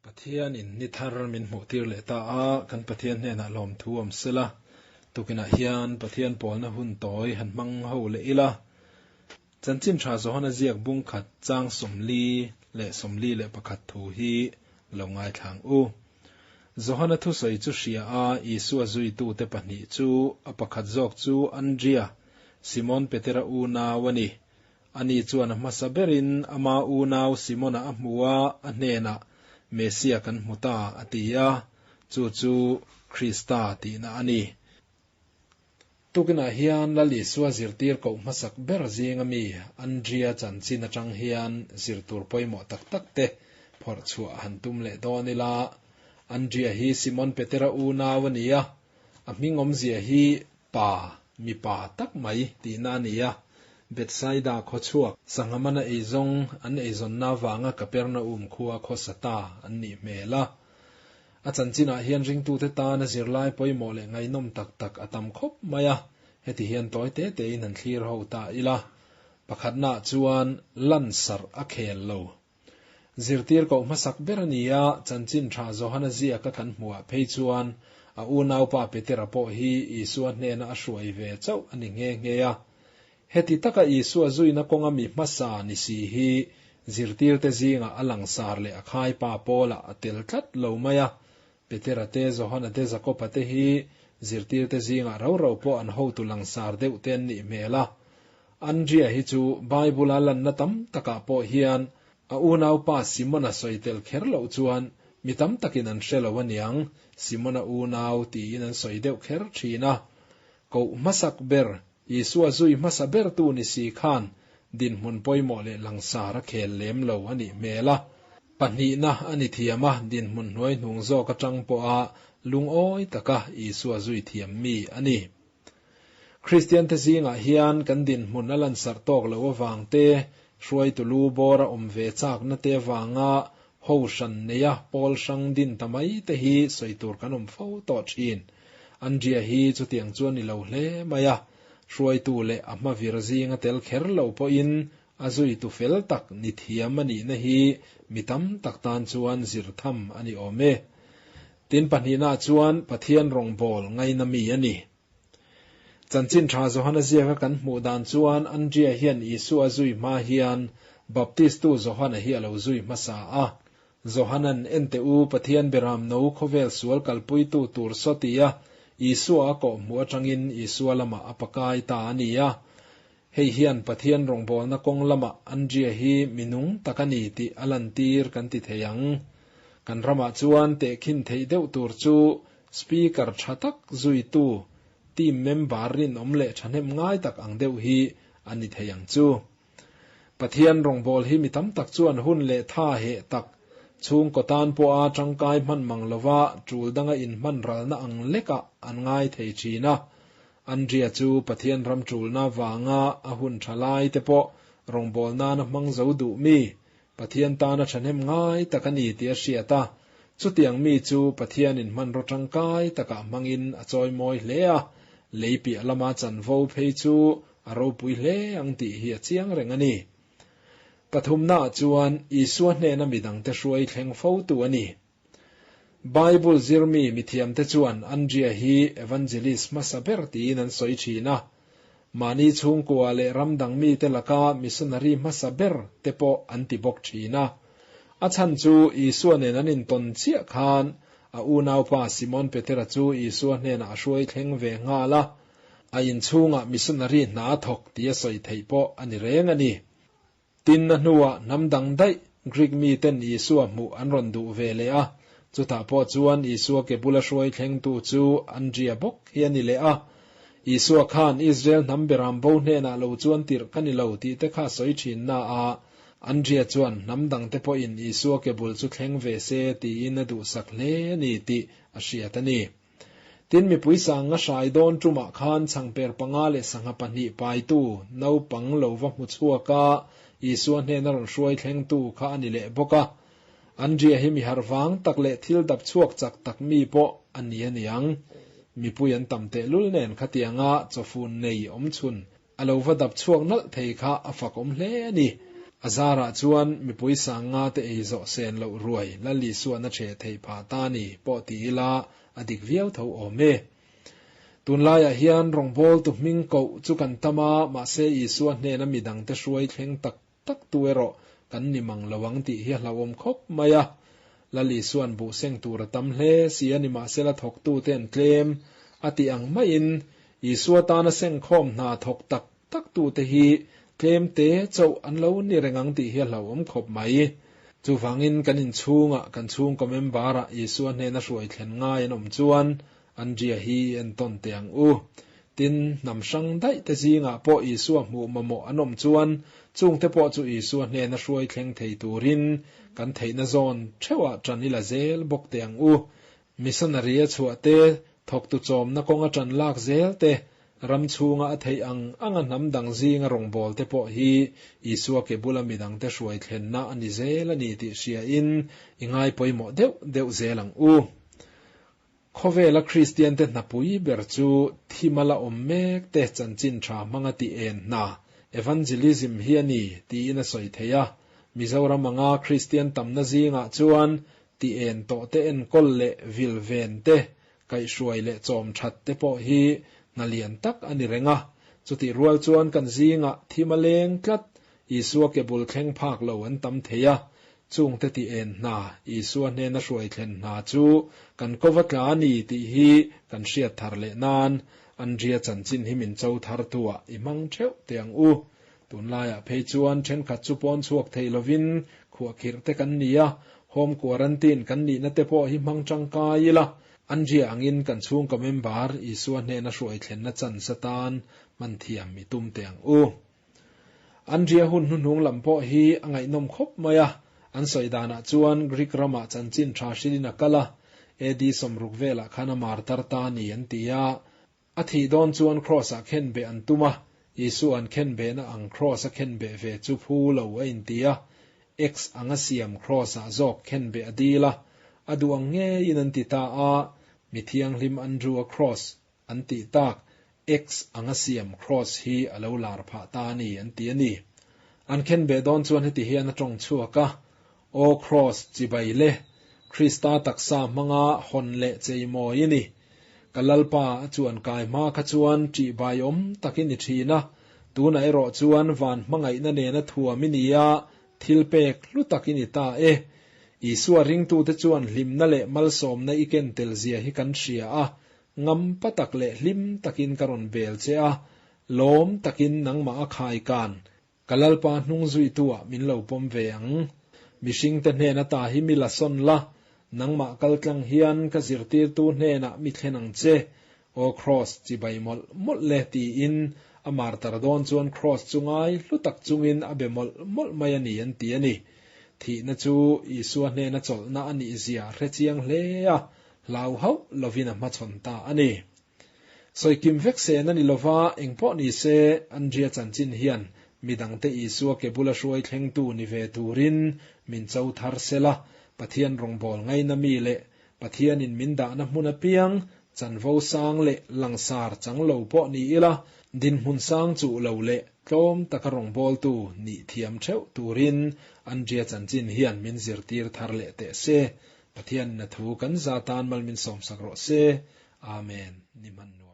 Pathian in ni thar min hmuh tir leh ta a, kan Pathian hnenah lawmthu awm sela, tukinah hian Pathian pawlna hun tawi han hmang ho leh ila. Chanchin Tha Johana ziak bung khat chang 40 leh 41 thu hi lo ngaithlang u. Johana thusawi chu hria a, Isua zuitute pahnih chu, a pakhat zawk chu Andria, Simon Petera unau a ni. Ani chuan a hmasa berin ama unau Simona a hmu a, a hnenah, Messia kan hmu ta, a ti a, chu chu Krista tihna a ni. Tukinah hian Lal Isua zirtir koh hmasak ber zinga mi Andria chanchin atang hian zir tur pawimawh tak tak te phawrh chhuah han tum leh dawn ila. Andria hi Simon Petera unau a ni a, a hming awmzia hi Pa, mipa tak mai tihna a ni a. Bethsaida khawchhuak, sangha mana eizawng an eizawnna avanga Kapernaum khua khawsa ta an nih hmel a. A chanchinah hian ringtute tana zirlai pawimawh leh ngaihnawm tak tak a tam khawp mai a, heti hian tawi te tein han thlir ho ta ila. Pakhatnaah chuan lansarh a khel lo. Zirtir koh hmasak ber a ni a, chanchin tha Johana ziaka kan hmuhah phei chuan a unaupa Petera pawh hi Isua hnena a hruai ve chauh a ni nghe nghe a. Heti taka Isua zuina kawnga mi hmasa ni si hi zirtirte zingah a langsar leh a khaipa pawlah a tel tlat lo mai a. Petera te, Johana te, Jakoba te hi zirtirte zingah rau rau pawh an hotu langsar deuh te an nih hmel a. Andria hi chu Bible-a lanna tam takah pawh hian a unaupa Simona sawi tel kher loh chuan mi tam takin an hre lo aniang, Simona unau tiin an sawi deuh kher thin a. Koh hmasak ber Isua zui hmasa bertu ni si khan dinhmun pawimawh leh langsar a khel lem lo a nih hmel a. Pahnihna a ni thiam a, dinhmun hnuai hnung zawk atang pawha lungawi taka Isua zui thiam mi a ni. Kristiante zingah hian kan dinhmun a lansarh tawk loh avang te, hruaitu lu bawr a awm ve chakna te avanga ho hran neia pawl hrang din ta mai te hi sawi tur kan awm fo tawh thin. Andria hi chutiang chu a ni lo hle mai a, hruaitu leh a hma vir zinga tel kher lo pawhin a zuitu fel tak ni thiam a nihna hi mi tam tak tan chuan zir tham a ni awm e. Tin pahnihnaah chuan Pathian rawngbâwl ngaina mi a ni. Chanchin Tha Johana ziaka kan hmuh dan chuan Andria hian Isua a zui hma hian Baptistu Johana hi a lo zui hmasa a. Johanan, Ente u, Pathian beram no khawvel sual kalpuitu tur saw tia Isua a kawhhmuh atangin Isua lamah a pakai ta a ni a. Hei hian Pathian rawngbawlna kawng lamah Andria hi mi nung tak a ni tih a lantir kan ti thei ang. Kan ramah chuan tehkhin theih deuh tur chu Speaker tha tak zuitu, team member rinawm leh thahnem ngai tak ang deuh hi a ni thei ang chu. Pathian rawngbâwl hi mi tam tak chuan hun leh tha heh tak, chhungkaw tan pawha tangkai hman mang lova tul danga inhman ralna ang lekah an ngai thei thin a. Andria chu Pathian ram tulna vanga a hun tha lai te pawh rawngbâwl nana hmang zo duh mi, Pathian tana thahnem ngai tak a ni tih a hriat a, chutiang mi chu Pathianin hmanraw tangkai takah hmangin a chawimawi hle a, lei piah lama chanvo phei chu a ropui hle ang tih hi a chiang reng a ni. Pathumnaah chuan Isua hnena midangte hruai thleng fotu a ni. Bible zirmi mithiamte chuan Andria hi evangelist hmasa ber tiin an sawi thin a. Mahni chhungkua leh ram dang mite laka missionary hmasa ber te pawh an ti bawk thin a. A chhan chu Isua nen an intawn chiah khan a unaupa Simon Petera chu Isua hnenah a hruai thleng ve nghal a, a inchhungah missionary hna a thawk tih a sawi theih pawh a ni reng a ni. Tin, a hnuah hnam dang daih Greek miten Isua hmuh an rawn duh ve leh a, chutah pawh chuan Isua ke bula hruai thlengtu chu Andria bawk hi a ni leh a. Isua khan Israel hnam beram bo hnenah lo chuan tirh ka ni lo tih te kha sawi thin na a, Andria chuan hnam dangte pawhin Isua ke bul chu thleng ve se tiin a duhsak hle a ni tih a hriat a ni. Tin, mipui sanga hrai dawn tumah khan changper panga leh sangha pahnih paitu naupang lo va hmu chhuak a, Isua hnena rawn hruai thlengtu kha a ni leh bawk a. Andria hi mi harh vang tak leh thil dap chhuak chak tak mi pawh a ni a niang. Mipui an tam tehlul nen khatianga chawfun nei awm chhun a lo va dap chhuak nalh thei kha a fakawm hle a ni. A zarah chuan mipui sanga te ei zawh sen loh ruai Lal Isua'n a ṭheh theih phah ta ni pawh ti ila a dik viau tho awm e. Tunlaiah hian rawngbawltu hming koh chu kan tam a, mahse Isua hnena midangte hruai thleng tak tak tu erawh kan ni mang lo ang tih hi a hlauhawm khawp mai a. Lal Isua'n buh seng tur a tam hle si a, nimahsela thawktute an tlem a tih ang maiin Isua tana sengkhawm hna thawk tak tak tute hi tlem te chauh an lo ni reng ang tih hi a hlauhawm khawp mai. Chuvangin kan inchhungah kan chhungkaw member-ah Isua hnena hruai thlen ngai an awm chuan Andria hi entawn teh ang u. Tin, hnam hrang daih te zingah pawh Isua hmuh mamawh an awm chuan chungte pawh chu Isua hnena hruai thleng thei turin kan theihna zawn theuhah ṭan i la zel bawk teh ang u. Missionary a chhuah te, thawktu chawmna kawnga ṭan lak zel te, ram chhunga a theih ang anga hnam dang zinga rawngbâwl te pawh hi Isua ke bula midangte hruai thlenna a ni zel a ni tih hriain i ngai pawimawh deuh deuh zel ang u. Khawvela Kristiante hnapui ber chu thimala awm mek te chanchin tha hmanga tih en hna, evangelism, hi a ni tiin a sawi thei a. Mizoram anga Kristian tamna zingah chuan tih en tawh te enkawl leh vil ven te, kaihhruai leh chawm that te pawh hi hna lian tak a ni reng a. Chutih rual chuan kan zingah thima leng tlat Isua ke bul thleng phak lo an tam thei a, chungte ti en hna, Isua hnena hruai thlen hna chu kan kova tla a ni tih hi kan hriat thar leh nan Andria chanchin hi min cho thar tuah i hmang theuh teh ang u. Tunlaiah phei chuan thenkhat chu pawn chhuak thei lovin khuahkhirh te kan ni a, home quarantine kan nihna te pawh hi hmang tangkai ila, Andria angin kan chhungkaw member Isua hnena hruai thlenna chance atan hman thiam i tum teh ang u. Andria hun hnuhnung lam pawh hi a ngaihnawm khawp mai a, an sawi danah chuan Greek ramah chanchin tha hrilhin a kal a, AD 60 velah khan a martar ta ni an ti a. A thih dawn chuan Kraws-ah khenbeh an tum a, Isua an khenbehna ang Kraws-a khenbeh ve chu phu lo a inti a, X anga siam Kraws-ah zawk khenbeh a dil a, a duh ang ngeiin an ti ta a, mi thianghlim Andrew-a Kraws an tih tak X anga siam Kraws hi a lo lar phah ta a ni an ti a ni. An khenbeh dawn chuan heti hian a tawng chhuak a, Aw Kraws chibai le, Krista taksa hmanga hawn leh cheimawi i ni. Ka Lalpa a chuan kai hma kha chuan ṭihbai awm tak i ni ṭhin a, tunah erawh chuan van hmangaihna nena thuam i ni a, thil pek hlu tak i ni ta e. Isua ringtute chuan hlimna leh malsawmna i ken tel zia hi kan hria a, ngam pa tak leh hlim takin ka rawn bel che a, lawm takin nangmah a khai kan Ka Lalpa hnung zuituah min lo pawm ve ang. Mihringte hnen ata hi mi la sawn la, nangmah kaltlang hian ka zirtirtu hnenah mi thlen ang che. Aw Kraws, chibai mawlh mawlh le, tiin a martar dawn chuan Kraws chu ngai hlu tak chungin a be mawlh mawlh mai a ni an ti a ni. Thihna chu Isua hnena chawlhna a nih zia hre chiang hle a, hlau hauh lovin a hmachhawn ta a ni. Sawikim vek sen a ni lova, engpawh ni se, Andria chanchin hian midangte Isua ke bula hruai thlengtu ni ve turin min cho thar sela, Pathian rawngbâwl ngaina mi leh Pathianin min dahna hmun apiang chanvo sang leh langsar chang lo pawh ni ila, dinhmun sang chuh lo leh tlawm taka rawngbâwltu nih thiam theuh turin Andria chanchin hian min zirtir thar leh teh se. Pathianin a thu kan za tan mal min sawmsak rawh se. Amen. Ni hman nuam.